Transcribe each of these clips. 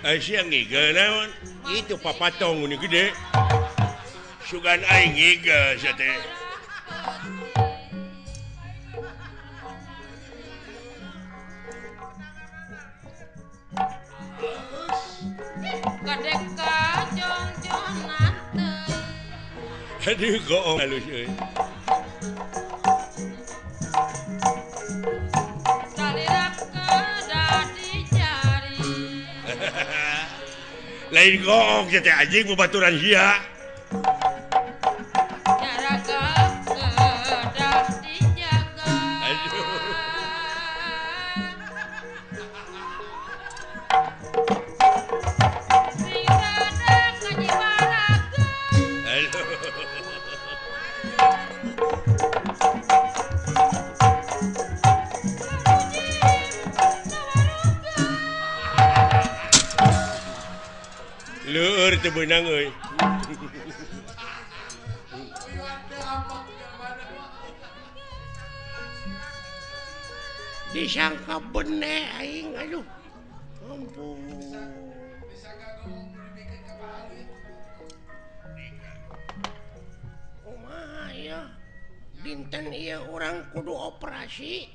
Sia ngigel naon? Itu papatong nu gede. Sugan aing ngigel sia teh. Kadeka jongjonan teu. Aduh goong halus euy. Salira kedah dicari. Lain goong sia teh anjing babaturan sia. Jaraga kedah dijaga. Aduh. Sing rada kajibaraga. Aduh. Leur teu beunang euy. Disangka bene aing aduh. Ampun. Kumaha ieu? Dinten ieu urang kudu operasi.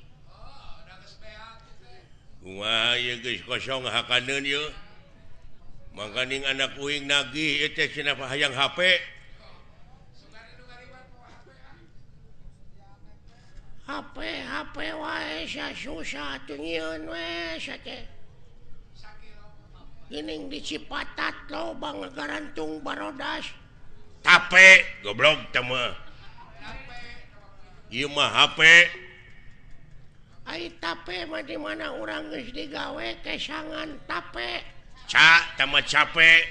Kumaha ieu geus kosong hakaneun ieu? Mangkaning anak uing nagih ieu teh cenah hayang HP. HP HP wae sia susah atuh nyieun we sia teh. Geuning di Cipatat loba ngagarantung barodas. Tape goblok teh mah. Ieu mah HP. Ai tape mah di mana urang geus digawe kesangan tape. Ca tama capek.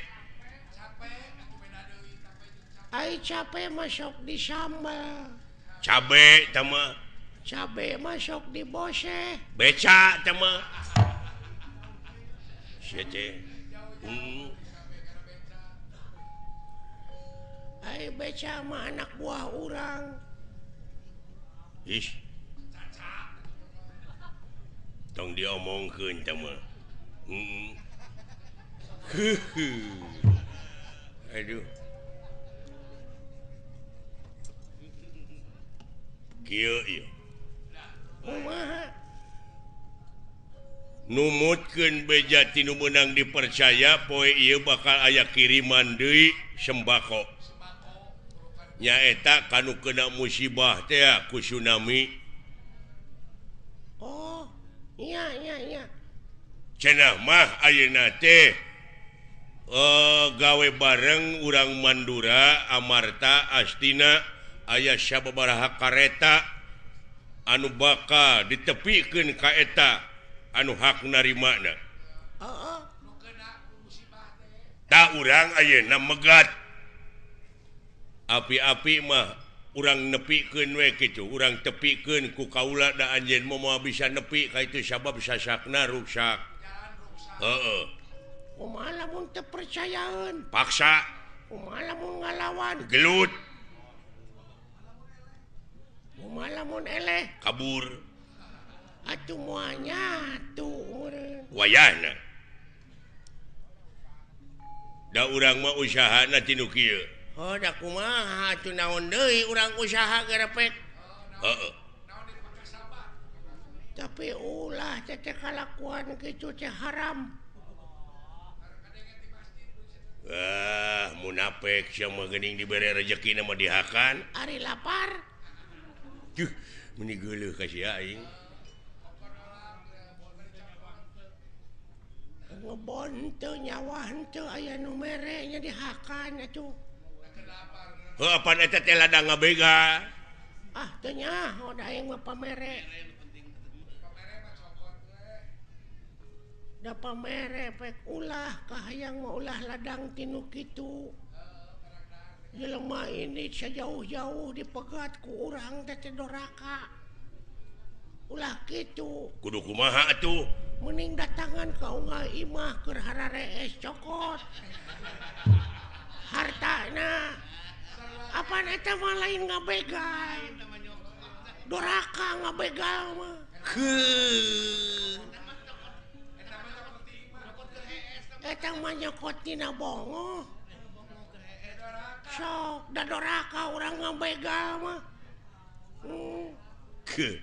Ai capek masuk di sambal. Cabe tama. Cabe masuk di bose. Beca tama. Sia teh. Ai beca mah anak buah urang. Ih. Tong diomongkeun tama. Aduh. Kieu ieu. Kumaha? Numutkeun beja ti nu meunang dipercaya poe ieu bakal aya kiriman deui sembako. Nyaeta kanu kena musibah teh ku tsunami. Oh, iya iya iya. Cenah mah ayeuna teh gawe bareng urang Mandura Amarta Astina aya sababaraha kareta anu bakal ditepikeun ka eta anu hak narimana. Heeh. Ta urang ayeuna megat. Api-api mah urang nepikeun we kitu, urang tepikeun ku kaula da anjeun moal bisa nepi ka itu sabab sasakna ruksak. Heeh. Kumaha lamun teu percayaeun? Paksa. Kumaha lamun ngalawan? Gelut. Kumaha lamun eleh? Kabur. Atuh moal nyatu meureun. Wayahna. Da urang mah usahana ti nu kieu. Heuh da kumaha atuh naon deui urang usaha gerepek. Heeh. Tapi ulah teh kalakuan kitu teh haram. Ah, munafik sia mah geuning dibere rejeki mah dihakan. Ari lapar. Duh, meuni geuleuh ka sia aing. Ngebon teu nyawa henteu aya nu mere nya dihakan atuh. Heuh apan eta teh ladang ngabega. Ah, teu nyaho da aing mah pamere. Da pamere pek ulah kahayang mah ulah ladang tinu kitu. Jelema ini sejauh-jauh dipegat ku urang teh teh doraka. Ulah kitu. Kudu kumaha atuh? Mending datangan ka unggal imah keur hararees cokot. Hartana. Apan eta mah lain ngabegal. Doraka ngabegal mah. Heuh. Eta mah nyokot tina bongo. Sok da doraka urang ngabegal mah. Ke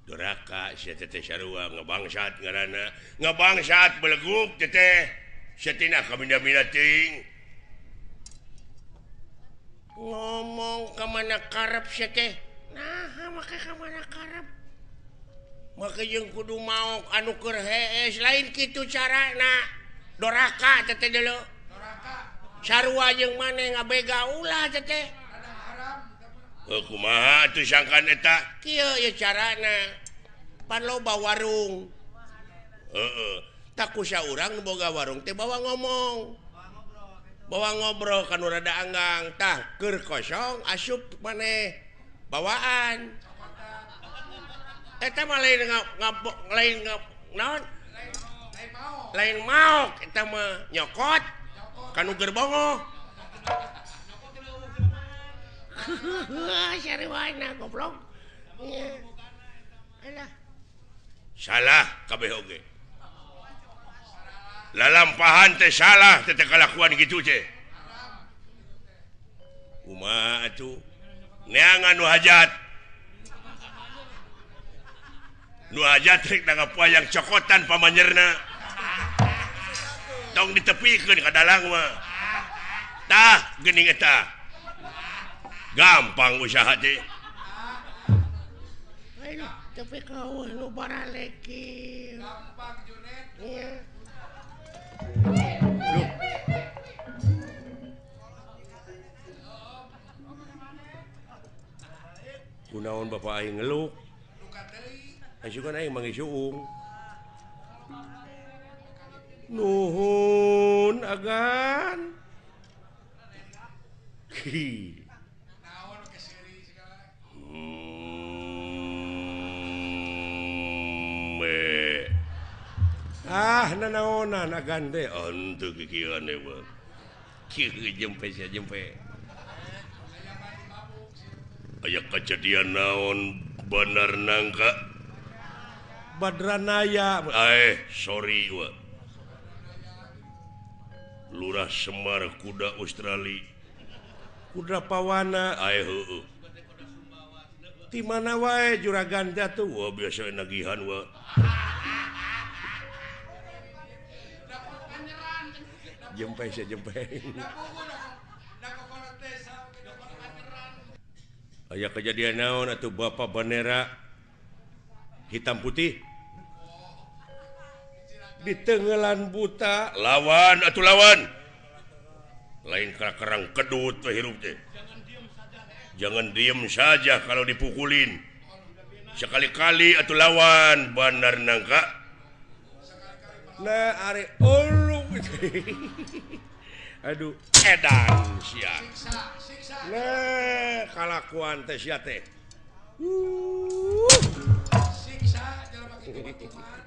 doraka sia teh sarua ngabangsat ngaranna. Ngabangsat beleguk teh. Sia tina kaminda-minda teuing. Ngomong ka mana karep sia teh? Nah, make ka mana karep? Make jeung kudu maok anu keur hees lain kitu carana. Doraka teh teh deuleu. Doraka. Sarua jeung maneh ngabega ulah teh teh. Heuh kumaha atuh sangkan eta? Kieu ye carana. Pan loba warung. Heeh. Tak kusa urang nu boga warung teh bawa ngomong. Bawa ngobrol kan rada anggang tah keur kosong asup maneh bawaan. Eta mah lain lain naon? Lain maok eta mah nyokot kanu gerbongo. Sarwana goblok. Alah. Salah kabeh oge. Lalampahan teh salah teh kalakuan kitu teh. Kumaha atuh? Neangan nu hajat. Nu hajat rek nanggap wayang cokotan pamanyerna. Tong ditepikeun ka dalang mah. Tah geuning eta. Gampang usaha teh. Ayo tapi kau nu baraleki. Gampang Junet. Iya. Loh. Kunaon bapak aing ngeluk? Asukan aing manggih suung. Nuhun agan. Hi. Ah nanaonan agan teh henteu kikieuan we. Kieu jempe sia jempe. Aya kejadian naon Bandar Nangka? Badranaya. Sorry we. Lurah Semar kuda Australia. Kuda Pawana. Heueuh. Ti mana wae juragan teh atuh? Wah biasa nagihan we. Jempe sia jempe. Aya kejadian naon atuh bapak bendera hitam putih ditenggelan buta lawan atuh lawan lain kerang kedut we hirup teh. Jangan diem saja kalau dipukulin. Sekali-kali atuh lawan Bandar Nangka. Nah are ulu. Aduh edan sia. Nah kalakuan teh sia teh. Siksa jelema kitu mah.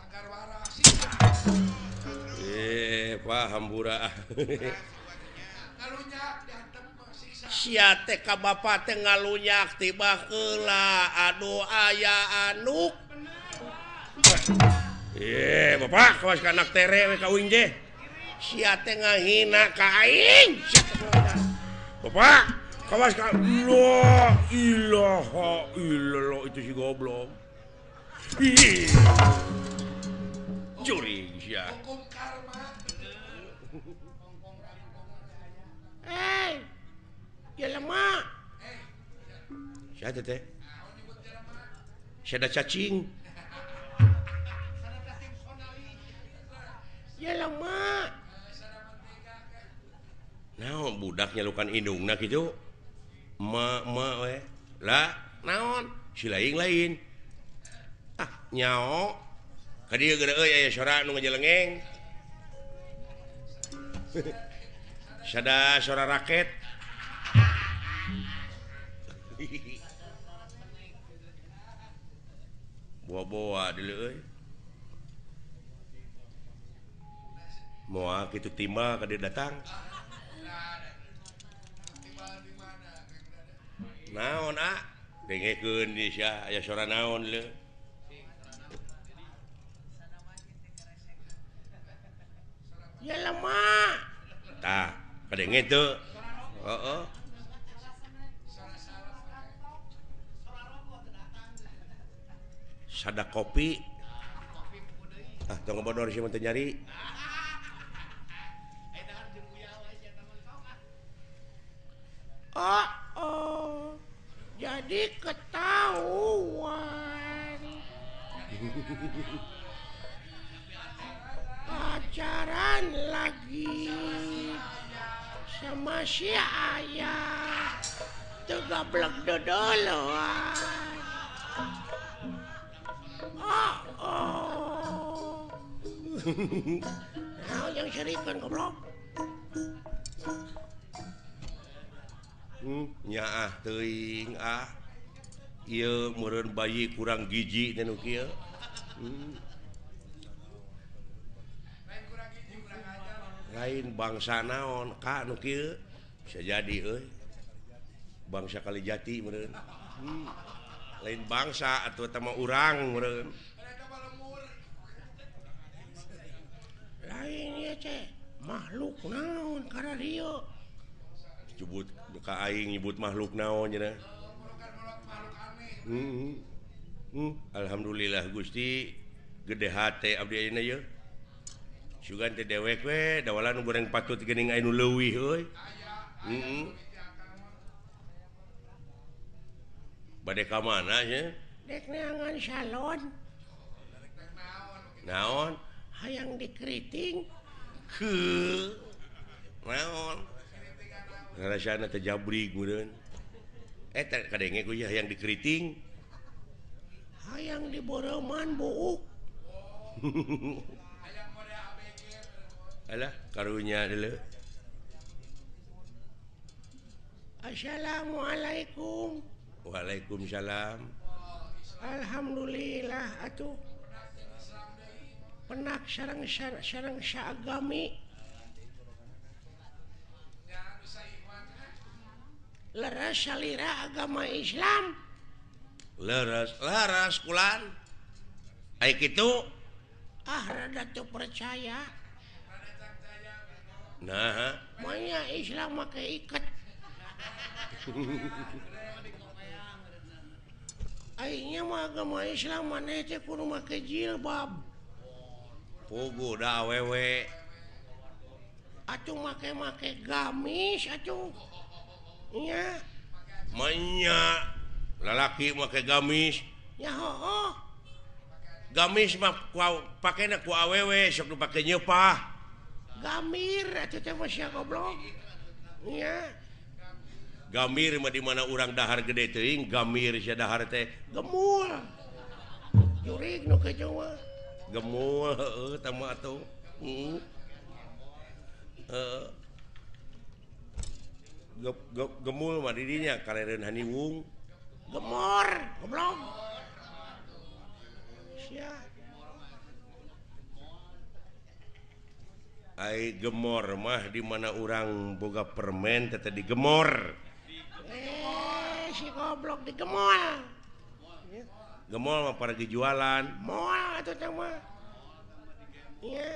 Agar waras siksa. Pak hampura. Ngalunyak dihantem siksa. Sia teh ka bapa teh ngalunyak tiba heula aduh aya anuk. Bapak kawas ka anak tere we ka uing teh. Sia teh ngahina ka aing. Bapak kawas ka la ilaha illallah itu si goblok. Juring sia. Hukum karma. Eh, jelema. Sia teh teh. Sia da cacing. Jelema. Naon budak nyalukan indungna kitu? Ma ma we. Lah, naon? Si lain-lain. Ah, nyao. Ka dieu geura euy aya sora nu ngajelengeng. Sada sora raket. Boa-boa deuleu euy. Moal kitu timbal ka dieu datang. Naon ah? Dengekeun di sia aya sora naon leu. Jelema. Tah, kadenge teu? Heeh. Sada kopi. Ah, tong ngebodor sih mah teu nyari. Oh, oh. Jadi ketahuan. Pacaran lagi sama si ayah. Teu gablek dodoloan. Oh, oh. Naon yang serikeun goblok? Nyaah teuing ah. Ieu meureun bayi kurang gizi teh nu kieu. Lain bangsa naon ka nu kieu? Bisa jadi euy. Bangsa Kalijati meureun. Lain bangsa atuh eta mah urang meureun. Lain ieu teh makhluk naon kararieu? Nyebut ka aing nyebut makhluk naon cenah. Alhamdulillah Gusti gede hate abdi ayeuna yeuh. Sugan teh dewek we dawalan nu goreng patut geuning aya nu leuwih euy. Bade ka mana nya? Dek neangan salon. Naon? Hayang dikeriting. Heuh. Naon? Rasana teh jabrig meureun. Eta kadenge ku hayang dikeriting. Hayang diboreuman buuk. Alah karunya deuleu. Assalamualaikum. Waalaikumsalam. Alhamdulillah atuh. Penak sareng sareng saagami. Leres salira agama Islam. Leres leres kulan. Ai kitu ah rada teu percaya. Nah, manya Islam make iket. Aingnya mah agama Islam maneh teh kudu make jilbab. Puguh da awewe. Atuh make-make gamis atuh. Nya. Manya lalaki make gamis. Nya hooh. Gamis mah pakena ku awewe sok nu pake nyeupah. Gamir atuh teh mah sia goblok. Nya. Gamir mah di mana urang dahar gede teuing, gamir sia dahar teh gemul. Jurig nu kitu mah. Gemul heueuh tah mah atuh. Heeh. Gemul mah di dinya karereun haniwung. Gemor, goblok. Sia. Ai gemor mah di mana urang boga permen teh digemor. Si goblok digemol. Gemol mah paragi jualan. Moal atuh teh mah. Nya.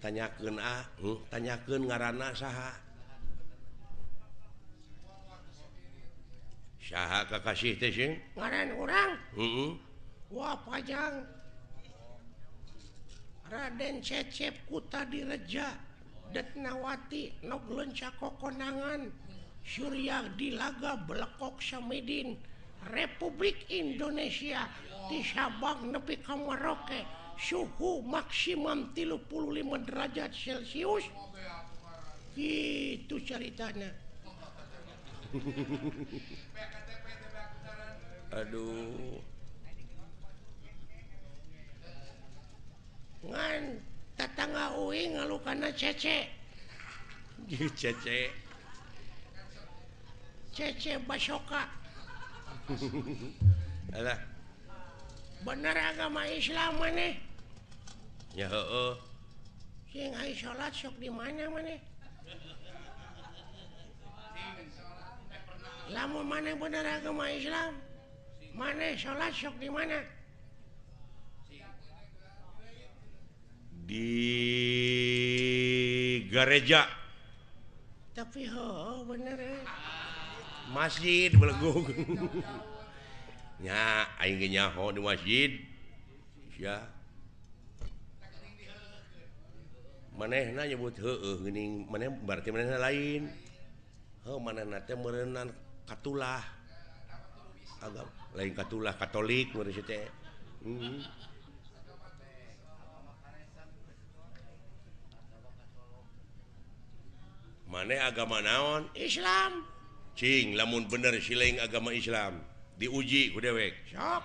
Tanyakeun ah, tanyakeun ngaranna saha? Saha kakasih teh sing? Ngaran urang? Heeh. Wah pajang. Raden Cecep Kutadireja Detnawati Nog Lenca Kokonangan Surya Dilaga Belekok Samidin Republik Indonesia di Sabang nepi ka Merauke suhu maksimum 35 derajat Celcius. Gitu ceritanya. Aduh. Ngan tetangga uing ngalukana cece. Cece. Cece Basoka. Alah. Bener agama Islam maneh? Ya heueuh. Sing ai salat sok di mana maneh? Lamun maneh bener agama Islam, maneh salat sok di mana? Di gereja. Tapi ho bener masjid belegung. Nya aing ge nyaho di masjid. Sia. Manehna nyebut heueuh geuning maneh berarti manehna lain. Heuh manehna teh meureunnan katulah. Agama lain katulah Katolik meureun si teh. Maneh agama naon? Islam. Cing lamun bener siling agama Islam diuji ku dewek. Sok.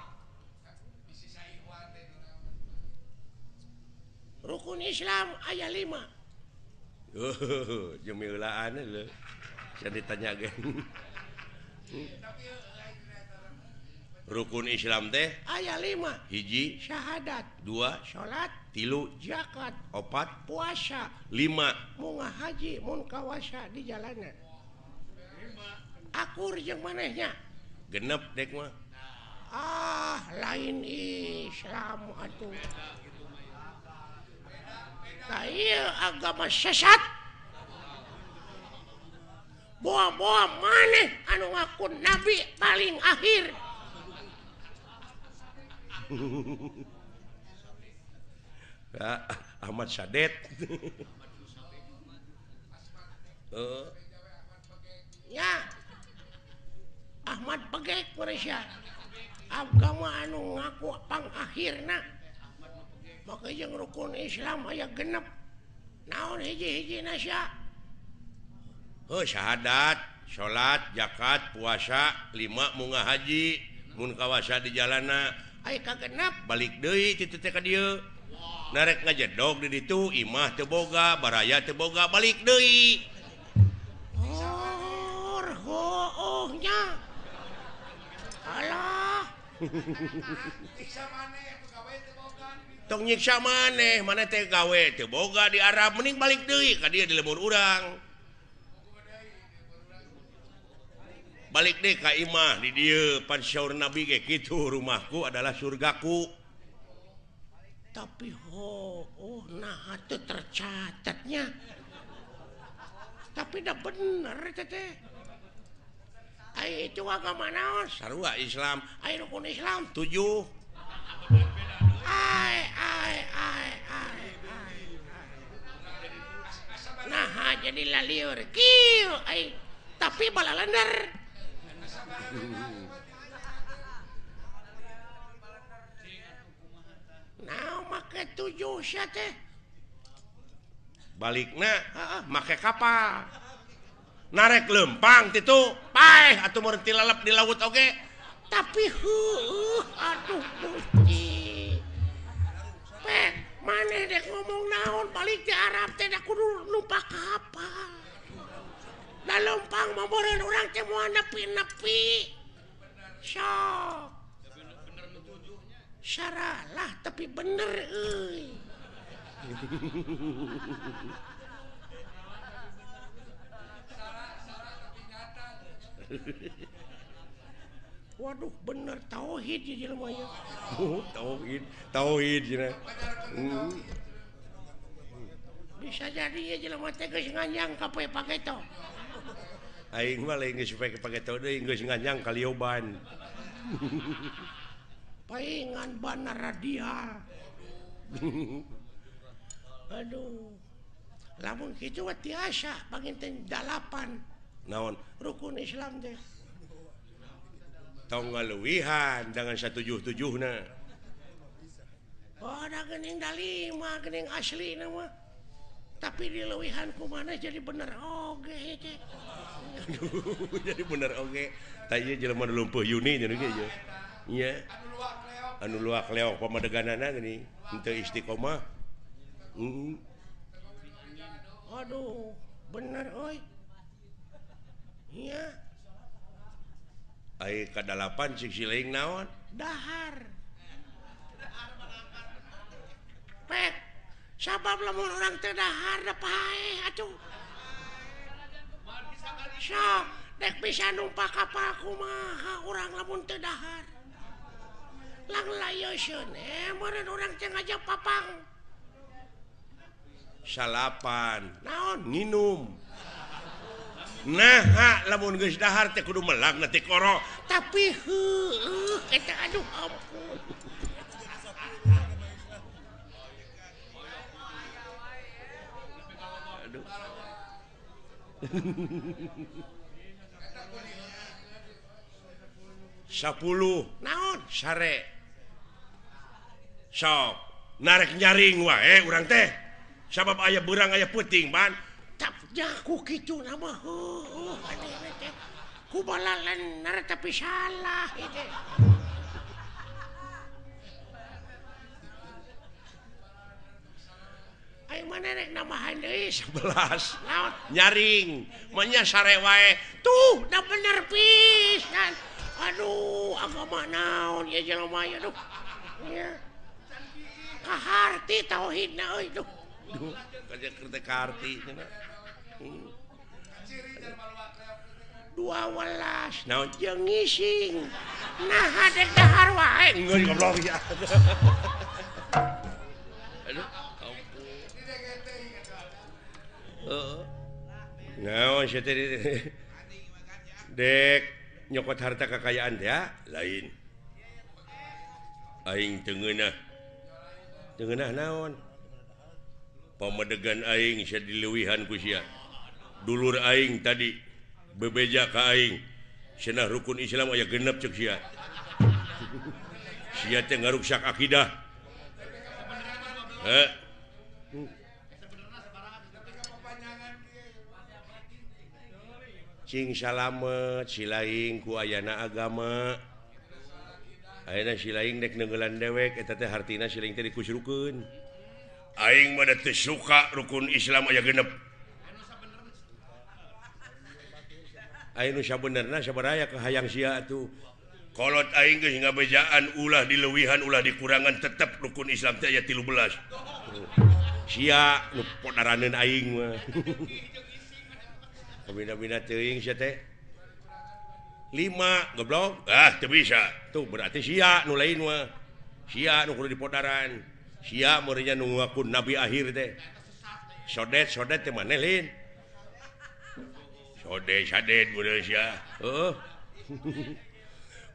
Rukun Islam aya 5. Jeung miulaan leuh. Sia ditanya ge. Rukun Islam teh aya 5. Hiji syahadat, 2 salat, 3 zakat, 4 puasa, 5 munga haji mun kawasa di jalanan. Akur jeung manehnya. Genep dek mah. Ah, lain Islam atuh. Tah ieu agama sesat. Boa-boa maneh anu ngaku nabi paling akhir. Ahmad Sadet. Ya Ahmad Pegek Malaysia agama anu ngaku pangakhirna maka jeung rukun Islam aya genep naon hiji-hijina sia. Heuh syahadat, salat, zakat, puasa, 5 munga haji, mun kawasa di jalana aya kagenep balik deui kitu teh ka dieu. Narek ngajedog di ditu imah teu boga, baraya teu boga, balik deui. Oh, nya. Alah. Tong nyiksa maneh, maneh teh gawe teu boga di Arab, mending balik deui ka dieu di lembur urang. Balik deui ka imah di dieu pan syaur Nabi ge kitu, rumahku adalah surgaku. Tapi oh nah teu tercatatnya. Tapi dah bener teh. Ai itu agama naon? Sarua Islam. Ai rukun Islam 7. Ai ai ai ai. Nah jadi lalieur kieu ai tapi balalender. Nah make 7 sia teh. Balikna heeh make kapal. Narek lempang titu paeh atuh meureun tilalep di laut oge. Tapi heueuh aduh Gusti. Pek maneh dek ngomong naon balik di Arab teh da kudu numpak kapal. Da lempang mah meureun urang teh moal nepi-nepi. Sok. Saralah tapi bener euy. Waduh bener tauhid ieu jelema nya. Oh, tauhid, tauhid cenah. Bisa jadi ieu jelema teh geus nganyang ka poe pageto. Aing mah lain geus poe pageto deui geus nganyang ka lioban. Paingan bana radial. Aduh. Lamun kitu mah tiasa panginten 8. Naon rukun Islam teh. Tong ngaluwihan dengan 177na. Oh, da geuning da 5 geuning aslina mah. Tapi dileuwihan kumaha jadi bener oge teh. Aduh, jadi bener oge. Tah ieu jelema nu lumpuh Yuni nya ge ieu. Nya. Anu luak leok pamadeganana geuning henteu istiqomah. Aduh, bener euy. Iya. Ai kadalapan cik siling naon? Dahar. Pek, sabab lamun urang teu dahar da paeh atuh. Sok, dek bisa numpak kapal kumaha urang lamun teu dahar. Lang layoseun meureun urang teh ngajak papang. Salapan naon nginum. Nah, lamun geus dahar teh kudu melak na tikoro. Tapi heueuh eta aduh ampun. Aduh. 10 naon sare. Sok narek nyaring wae urang teh. Sabab aya beurang aya peuting ban. Jaku kitu nama heueuh aneh teh. Ku balalener tapi salah ieu teh. Aing mana rek nambahan deui 11. Naon? Nyaring, manya sare wae. Tuh, da bener pisan. Aduh, agama naon ieu jelema ieu aduh. Nya. Kaharti tauhidna euy duh. Duh, kaja keur teh kaharti cenah. 12 naon jeung ngising. Nah, dek dahar wae. Geus goblok ya. Aduh, ampun. Heeh. Naon sia teh dek nyokot harta kekayaan teh lain. Aing teu ngeunah. Teu ngeunah naon? Pamedegan aing sia dileuwihan ku sia. Dulur aing tadi bebeja ka aing. Cenah rukun Islam aya genep ceuk sia. Sia teh ngaruksak akidah. Heh. Cing salamet silaing ku ayana agama. Ayeuna silaing dek neunggelan dewek eta teh hartina silaing teh dikusrukeun. Aing mah da teu suka rukun Islam aya genep. Aing nu sabenerna sabaraya kahayang sia atuh. Kolot aing geus ngabejaan ulah dileuwihan ulah dikurangan tetep rukun Islam teh aya 13. Sia nu podaraneun aing mah. Kabina-bina teuing sia teh. 5 goblok. Ah teu bisa. Tuh berarti sia nu lain mah. Sia nu kudu dipodaran. Sia meureunnya nu ngaku nabi akhir teh. Sodet-sodet teh maneh lain. Sodet sadet meureun sia. Heeh.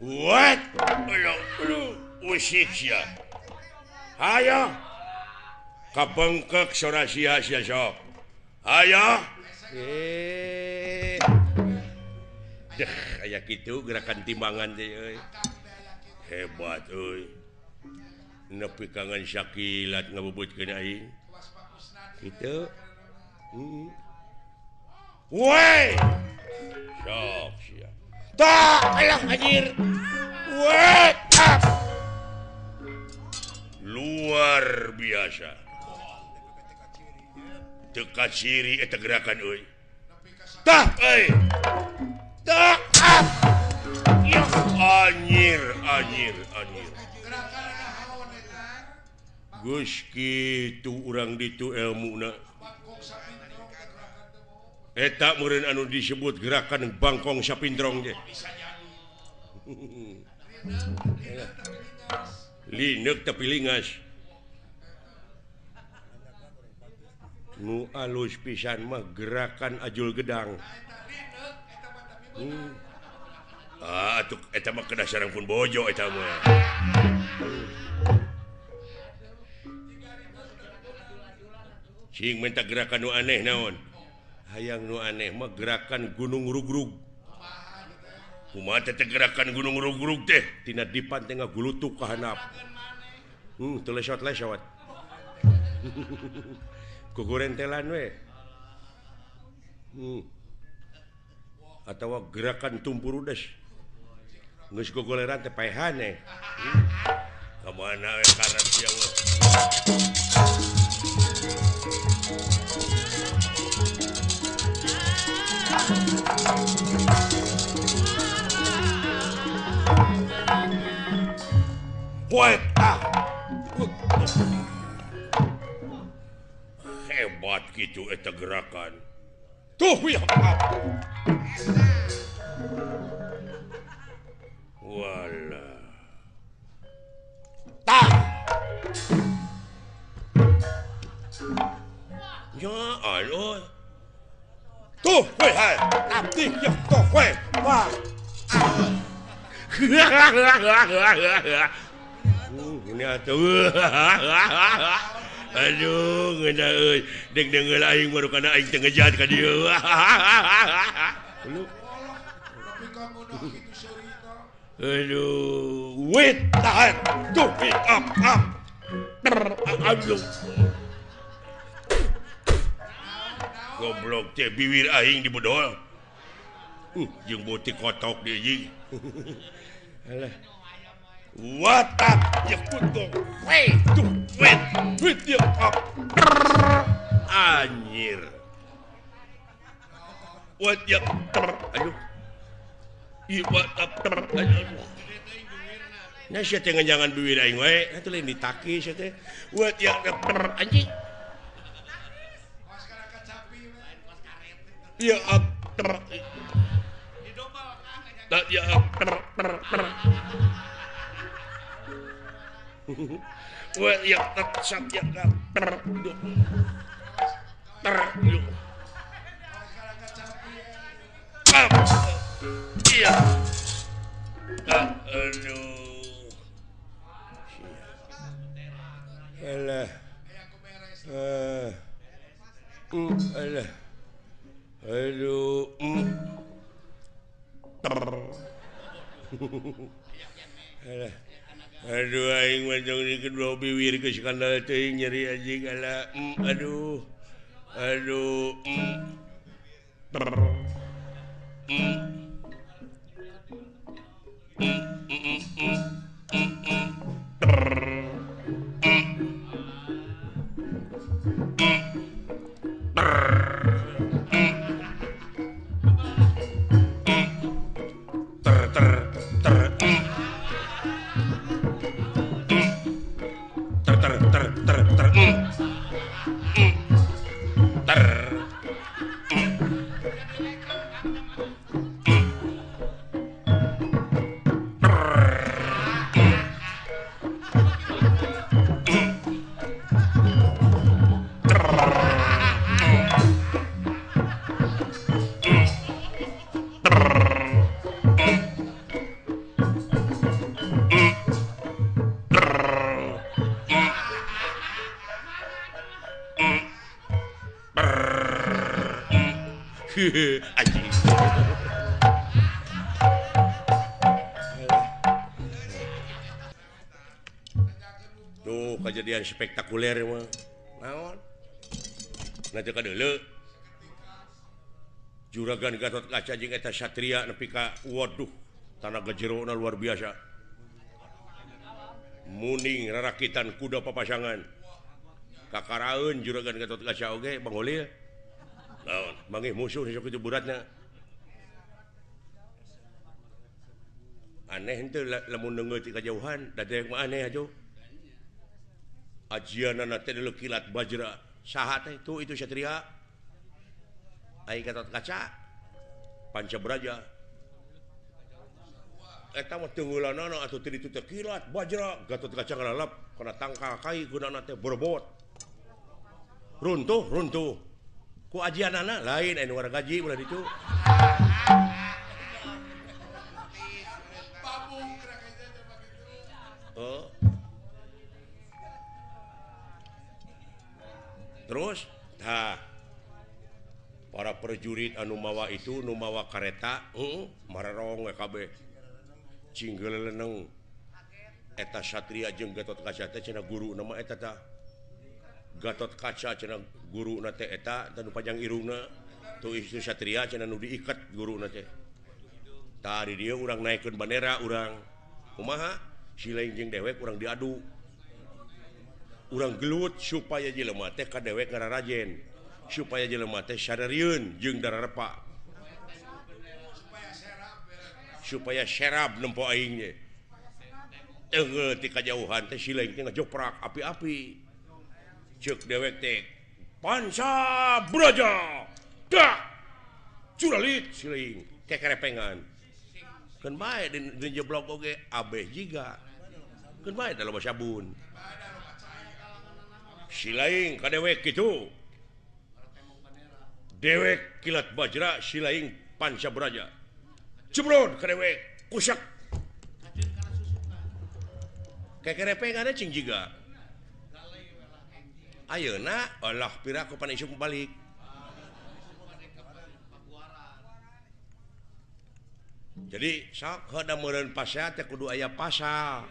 What? Aduh, usik sia. Hayo. Kabengkek sora sia sia sok. Hayo. Deh, aya kitu gerakan timbangan teh euy. Hebat euy. Nepi kangen sakilat ngabubutkeun aing. Kitu. Heeh. Woi. Sok sia. Tah, alah anjir. Woi. Luar biasa. Teu kaciri eta gerakan euy. Tah euy. Tah. Anjir, anjir, anjir. Geus kitu urang ditu elmuna. Eta meureun anu disebut gerakan bangkong sapintrong teh. Lineuk tapi lingas. Nu alus pisan mah gerakan ajul gedang. Ah, atuh eta mah kedah sareng pun bojo eta mah. Cing minta gerakan nu aneh naon? Hayang nu aneh mah gerakan gunung rugrug. Kumaha teh gerakan gunung rugrug teh? Tina dipan teh ngagulutuk ka handap. Teu lesot-lesot. Kugurentelan we. Atawa gerakan tumpurudes. Geus gogoleran teh paehan eh. Ka mana we karep sia mah. Wait, ah. Hebat gitu eta gerakan. Tuh ya. Walah. Tah. Nya aduh. Tuh we hai. Abdi ya tuh we. Wah. Ini atuh. Aduh, ngeunah euy. Deg-degeul aing baru kana aing teu ngejat ka dieu. Lu. Aduh, wait, tahan. Tuh, up, up. Aduh. Goblok teh biwir aing dibedol. Jeung beutik kotok deui anjing. Alah. What up? Ya kutung. Wait, tuh, wait. Wait, ya up. Anjir. What ya? Aduh. Ih, what up? Aduh. Nya sia teh nganjangan biwir aing wae, atuh lain ditaki sia teh. What ya? Anjing. Ya up. Ya up. Wah, ya tak ya ter ter iya. Aduh. Alah. Alah. Aduh. Alah. Aduh aing mah jong di kedua biwir geus skandal teuing nyeri anjing ala. Aduh. Aduh. Ter ter ter ter ter ter ter ter. Anjing. Tuh kejadian spektakuler mah. Naon? Nah teu kadeuleu. Juragan Gatot Kaca jeung eta Satria nepi ka waduh, tanaga jerona luar biasa. Muning rarakitan kuda papasangan. Kakaraeun Juragan Gatot Kaca oge Bang Holil. Naon, manggih musuh sok kitu beratna. Aneh henteu lamun neungeut ti kajauhan, da dewek mah aneh atuh. Ajianana teh deuleu kilat bajra. Saha teh tuh itu Satria. Aing Gatot Kaca. Panca Braja. Eta mah teungeulanana atuh teu ditu teh kilat bajra. Gatot Kaca ngalalap kana tangkal kai gunana teh borbot. Runtuh, runtuh. Ku ajianana lain anu wargaji ulah ditu. Oh. Terus tah para prajurit anu mawa itu nu mawa kareta, mararong we kabeh. Cinggeleneng eta Satria jeung Gatot Kaca teh cenah guru nama eta tah. Gatot Kaca cenah guruna teh eta tanu panjang irungna tuh istri Satria cenah nu diiket guruna teh. Tah di dieu urang naikeun bandera urang. Kumaha? Si lain jeung dewek urang diadu. Urang gelut supaya jelema teh ka dewek ngararajen, supaya jelema teh sadarieun jeung dararepa. Supaya serab nempo aing ge. Teunggeul ti kajauhan teh si lain teh ngajoprak api-api. Ceuk dewek teh Panca Braja. Dak. Curalit si lain kekerepengan. Keun bae di jeblok oge abeh jiga. Keun bae da loba sabun. Si lain ka dewek kitu. Dewek kilat bajra silaing panca braja. Jebrod ka dewek kusak. Kekerepengan cing jiga. Ayeuna Allah piraku pan isuk balik. Jadi sok heuda meureun pasea teh kudu aya pasal.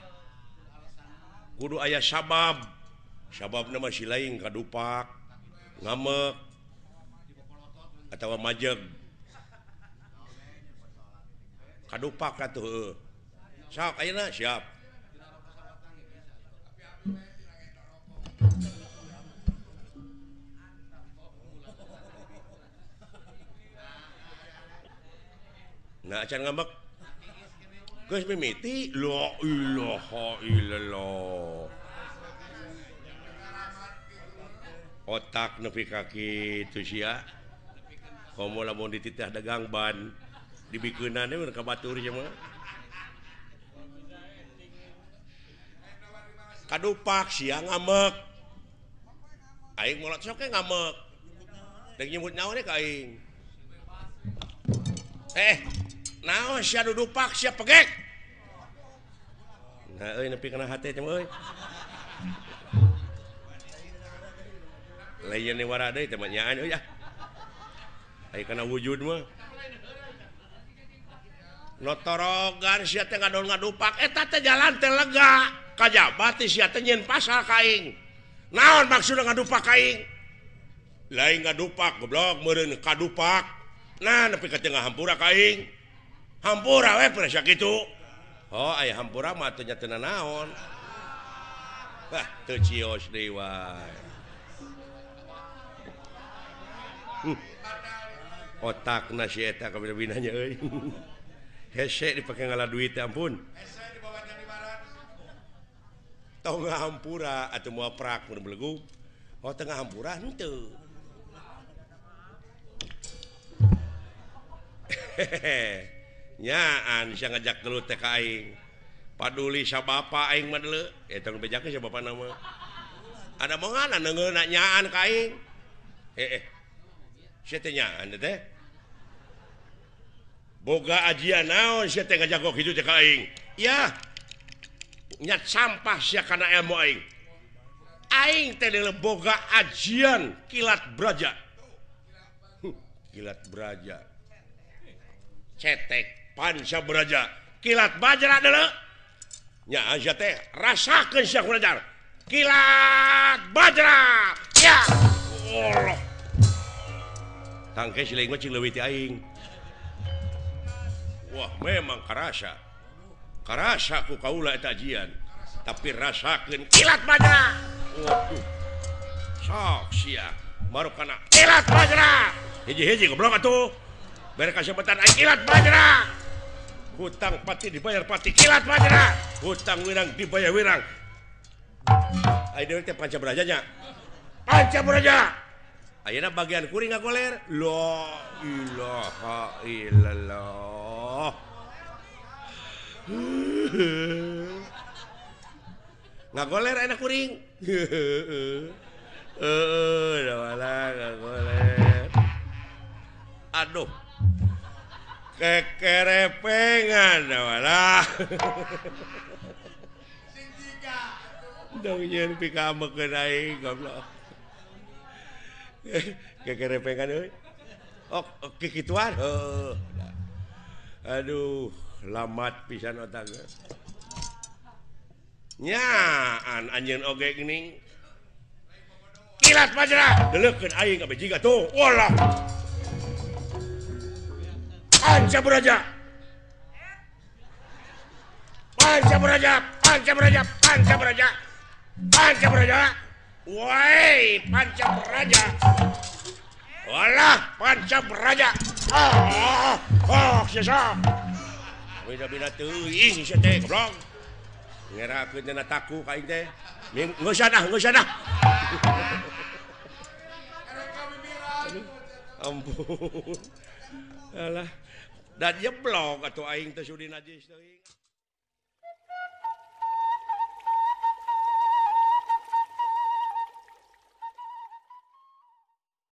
Kudu aya sabab. Sababna mah silaing kadupak, ngamek atawa majeg. Kadupak atuh heueuh. Sok ayeuna siap. Nah, acan ngambek. Geus mimiti la ilaha illallah. Otak nepi ka kitu sia. Komo lamun dititah dagang ban dibikeunana we ka batur sia mah. Kadupak sia ngambek. Aing molot sok ge ngambek. Deuk nyebut naon ka aing. Naon sia dudupak sia pegek. Nah euy nepi kana hate teh euy. Lain ni wara deui teh mah nyaan euy ah. Aya kana wujud mah. Notorogan sia teh ngadon ngadupak eta teh jalan teh lega. Kajaba teh sia teh nyieun pasal ka aing. Naon maksudna ngadupak ka aing? Lain ngadupak goblok meureun kadupak. Nah nepi ka tengah hampura ka aing. Hampura we perasa kitu. Oh aya hampura mah atuh nya teu nanaon. Wah teu cios deui wae. Otakna si eta kabina-binanya euy. Hese dipake ngala duit ampun. Hese dibawa jadi barat. Tong hampura atuh moal prak mun belegug. Oh tengah hampura henteu. Nyaan sia ngajak gelut teh ka aing. Paduli sa bapa aing mah deuleu. Eta nu bejakeun sa bapana mah. Ada mongan neungeuna nyaan ka aing. Sia teh nyaan teh. Boga ajian naon sia teh ngajago kitu teh ka aing. Yah. Nyat sampah sia kana ilmu aing. Aing teh deuleu boga ajian kilat braja. Kilat braja. Cetek panca braja kilat bajra deuleu nya sia teh rasakeun sia ku ajar kilat bajra ya Allah tangke si lain mah cing leuwih ti aing. Wah memang karasa karasa ku kaula eta ajian tapi rasakeun kilat bajra. Waduh sok sia baru kana kilat bajra hiji-hiji goblok atuh. Bere kasempatan aing kilat bajra. Hutang pati dibayar pati kilat bajra. Hutang wirang dibayar wirang. Aing deui teh panca braja nya. Panca braja. Ayeuna bagian kuring ngagoler. La ilaha illallah. Ngagoler ayeuna kuring. Heueuh, da ngagoler. Aduh. Kekerepengan walah. Dong nyeun pikamekeun aing goblok. Kekerepengan euy. Oh, kikituan. Heuh. Aduh, lamat pisan otak. Nyaan anjeun oge geuning. Kilat bajra, deuleukeun aing kabeh jiga tuh. Walah. Panca braja. Panca braja, panca braja, panca braja. Panca braja. Woi, panca braja. Walah, panca braja. Ah, oh, sia. Beda-beda teuing sia teh goblok. Ngerakeun dina taku ka aing teh. Geus ah, geus ah. Ampun. Alah, dan jeblok atuh aing teh sudi najis teuing.